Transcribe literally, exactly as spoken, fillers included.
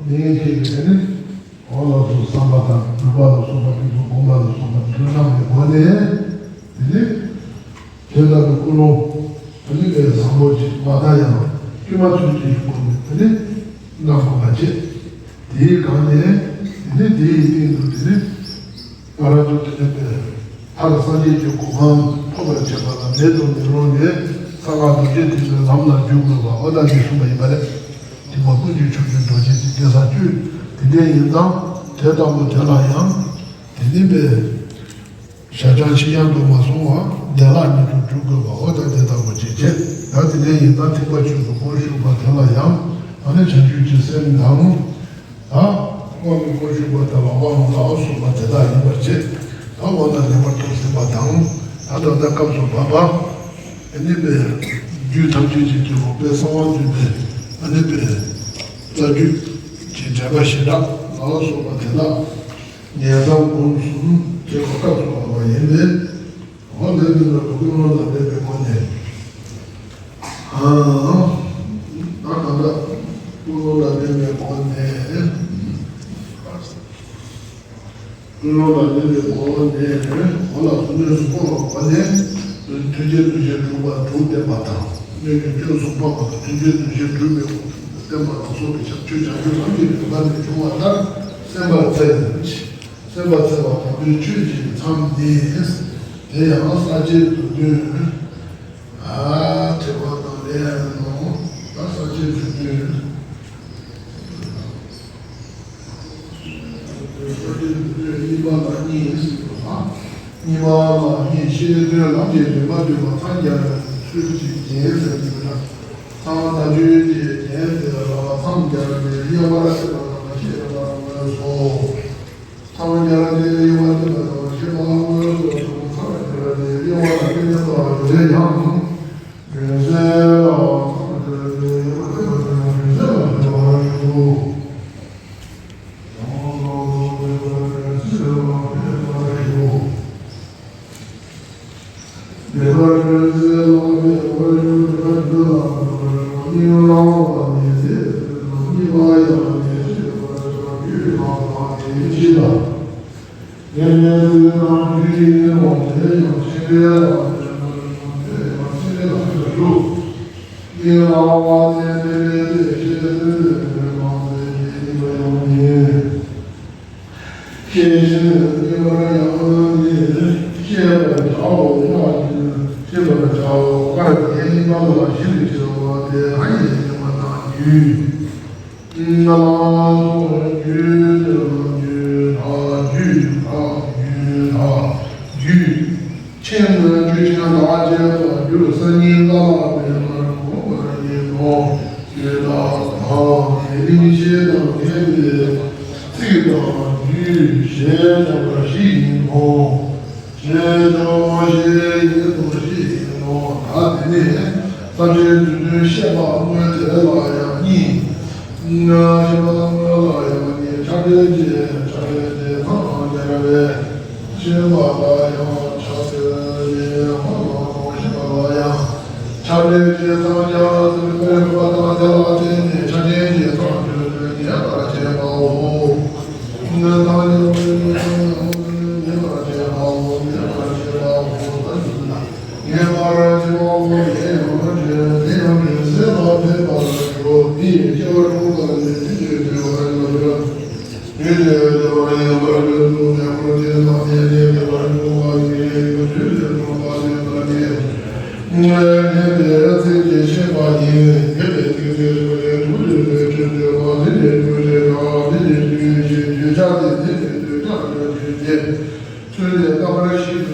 ལས་བྱས་པའི་ནི། འོ་ལགས་སོ། བསམ་པ་དང་སྒྲུབ་པ་ལ་སོགས་པ་དེ་ཚོ་སྒོམ་པ་ལ་སོགས་པ་དེ་ཚོ་གནང་བའི་སྒོ་ནས། དེ་ནི་དེ་ལྟ་བུའི་ཀུན་སློང་དེ་ནི་དཔེ་བཟང་པོ་ཅིག་མ་མཐའ་ཡང་དཀྱུས་མ་ཚུན་ཆད་ཀྱི་སྒོ་ནས་དེ་ནི་གནང་དགོས་པ་བྱེད། དེའི་སྒང་ནས་དེ་ནི་དེའི་སྟེང་དུ་དེ་ནི་ང་རང་ཚོ་དེ་ནི་དཔེ་མཐར་སངས་རྒྱས་ཀྱི་གོ་འཕང་ཐོབ་པར་བྱེད་པ་ལ་མེད་དུ་མི་རུང་བའི་གསང་སྔགས་རྡོ་རྗེ་ཐེག་པའི་ལམ་ལ་འཇུག་དགོས་པ་འོ་ད་ཅེས་གསུངས་པ་ཡིན་པ་རེད། དེ་མ་ཀུན་གྱི་མཆོག་གྱུར་རྡོ་རྗེ་ཐེག་པའི་ས་བཅུ་དེ་འདྲ་ཡིན་ཙང་དེ་ལྟ་བུ་དེ་ལ་ཡང་དེ་ནི་དཔེ། ཞག་གྲངས་ཕྱི་ཡང་དུ་མ་སོང་བར་བདེ་བླག་ཉིད་དུ་འགྲུབ་དགོས་པ་འོ་ད་དེ་ལྟ་བུ་ཅིག་བྱེད། ད་དེ་འདྲ་ཡིན་ཙང་ཐེག་པ་ཆོས་སུ་གོ་ཞུགས་པ་དེ་ལ་ཡང་ཨ་ནི་བྱང་ཆུབ་ཀྱི་སེམས་དང་། ད་དབང་གི་གོ་ཞུགས་པ་དེ་ལ་དབང་ལ་སོགས་པ་དེ་དག་ཡིན་པར་བྱེད། ད་འོ་ན་ལེགས་པར་ཐོབ་ཟིན་པ་དང་། ད་ད་ལྟ་སྐབས་སུ་བབ་པ། ཨ་ནི་པའི་རྒྱུད་ཐམས་ཅད་ཀྱི་དཀྱིལ་འཁོར་དཔལ་གསང་བ་འདུས་པའི་ཨ་ནི་པའི་རྩ་རྒྱུད་ཀྱི་འགྲེལ་པ་བྱེ་བྲག་ལ་སོགས་པ་དེ་དག་ཉན་བསམ་སྒོམ་གསུམ་བྱེད་པ་སྐབས་སུ་བབ་པ་ཡིན་པས། འོ་དེ་འདི་ལ་ཀུན་སློང་ལ་གནས་པའི་སྒོ་ནས། ཨ། ད་གང་ལྟར་ཀུན་སློང་ལ་གནས་པའི་སྒོ་ནས། ཀུན་སློང་ལ་གནས་པའི་སྒོ་ནས། འོ་ལ་སོགས་སྣོད་གསུམ་སྤངས་པའི་སྒོ་ནས། ཐུགས་རྗེ་བདུད་བཞི་དྲུག་པ་དྲུག་བསྟན་པ་དང་། སྣོད་ཀྱི་སྐྱོན་གསུམ་སྤངས་པ་དང་ཐུགས་རྗེ་བདུད་བཞི་དྲུག་པའི་བསྟན་པ་དང་སོགས་པའི་ཕྱག་ཆོས་བྱང་ཆུབ་ལམ་གྱི་རིམ་པ་ནས་བྱུང་བ་ལྟར་གསན་པར་འཚལ། གསན་པར་འཚལ་བ་དམ་པའི་ཆོས་ཀྱི་མཚམས་ནི། དེ་ཡང་ས་བཅད་དུ་བསྡུས། ཨ་དྲི་བ་དང་ལན་ནོ། ད་ས་བཅད་དུ་བསྡུས། ས་བཅད་དུ་བསྡུས་གཉིས་པ་ལ་གཉིས་ཟེར་བ་ལ། གཉིས་པ་ལ་ནི་ཤེས་འདོད་ལམ་གྱི་རིམ་པ་བསྡུས་པ་མཚམས་སྦྱར་ཚུལ་གྱི་རྒྱན་ཟེར་གྱི་ཡོད་ན། མཚམས་ད་ཆོས་ཀྱི་རྒྱན་ཟེར་བ་ལ་མཚམས་སྦྱར་ཏེ་དབྱེ་བ་ཕྱེ་བ་དང་ཤེས་པར་མངོན་སོ། མཚམས་སྦྱར་ཏེ་དབྱེ་བ་ཕྱེ་བ་དང་ཤེས་པར་མངོན་སོ་གསུངས། མཚམས་སྦྱར་ཏེ་དབྱེ་བ་ལ་ཏིང་ངེ་འཛིན་ཡང་། རྒྱུན་ཟེར་ལ་མཚམས་སྦྱར་ཏེ་དབྱེ་བ་ཕྱེ་བ་དང་རྒྱུན་ཟེར་ལ་ཕྱེ་བར་ཞུ། ཤེས་བཞིན་གཉིས་པར་ཡང་ནི་ཤེས་པར་བྱའོ། ཤེས་པར་བྱའོ། སྐར་དེ་གཉིས་པ་ལ་བཞི་ལས་ཕྱེ་བ་སྟེ། ཨ་ཡིག་ཡིན་པ་དང་། རྒྱུད་ལ་སོགས་རྒྱུད་དང་རྒྱུད་དག་རྒྱུད་དག་རྒྱུད་དག་རྒྱུད། ཆེན་རྒྱུད་ཆེན་དག་ཅེས་དང་། རྒྱུད་གསར་རྙིང་བླ་ལ་མེད་པར་གོ་བར་ཡིན་ནོ། རྒྱུད་དག་དང་། དེ་ནི་ཤེས་དང་ལྡན་པའི་ཚིག་དང་རྒྱུད་ཞེས་བྱ་བ་བཞི་ཡིན་ནོ། ཞེས་བྱ་བ་བཞི་ཡིན་ནོ། བཞི་ཡིན་ནོ། ད་དེ་ནས་ས་བཅད་བདུན་བཤད་པ་སྔོན་དེ་ལ་ཡང་གཉིས། ཤེས་པ་སྔོན་ལ་ཡང་གཉིས། ཆ་འདྲེན་གྱི་ཆ་འདྲེན་གྱི་མཚམས་སྦྱར་བས། ཤེས་པ་ལ་ཡང་ཆ་འདྲེན་གྱི་མཚམས་དང་ཤེས་པ་ལ་ཡང་། ཆ་འདྲེན་གྱི་མཚམས་ཀྱང་ཚུལ་ཁྲིམས་པ་དང་དེ་ལ་བརྟེན་ནས་ཆ་འདྲེན་གྱི་མཚམས་ཀྱང་ཚུལ་ངེས་པར་བྱེད་པའོ། མཚམས་ཀྱང་ཚུལ་ངེས་པར་བྱེད་པའོ། ངེས་པར་བྱེད་པའོ། ངེས་པར་བྱེད་པའོ། དེ་ཡང་དེ་ཡང་དེ་ཡང་དེ་ཟད་པ་མེད་པར་འགྲོ། དེ་ཡི་སྐྱེ་བ་གྲོལ་བ་ལས་དེ་ཡི་སྐྱེ་བ་ཡང་དེ། དེ་ལས་སྐྱེ་བ་ཡང་དེ་ལས་འགྲོ་བའི་ཁར་དེ་དང་དེ་ལས་སྐྱེ་བ་འགྲོ་བ་ཡི་དེ་ལས་འགྲོ་བ་དེ་དང་དེ། ངས་ཉན་པའི་ཚིག་དེ་བཤད་པ་ཡིན། ཉན་པའི་ཚིག་དེ་ཞུ་བའི་དུས་དེ་ལས་ཆོས་སྟོན་པ་དེ་ལས་ཆོས་བཤད་པ་དེ་ལས་དུས་ཀྱི་དུས་ཆ་དེ་དེ་ལས་དུས་ཆ་དེ་དེ་ཚུལ་དེ་རྣམ་པར་ཤེས་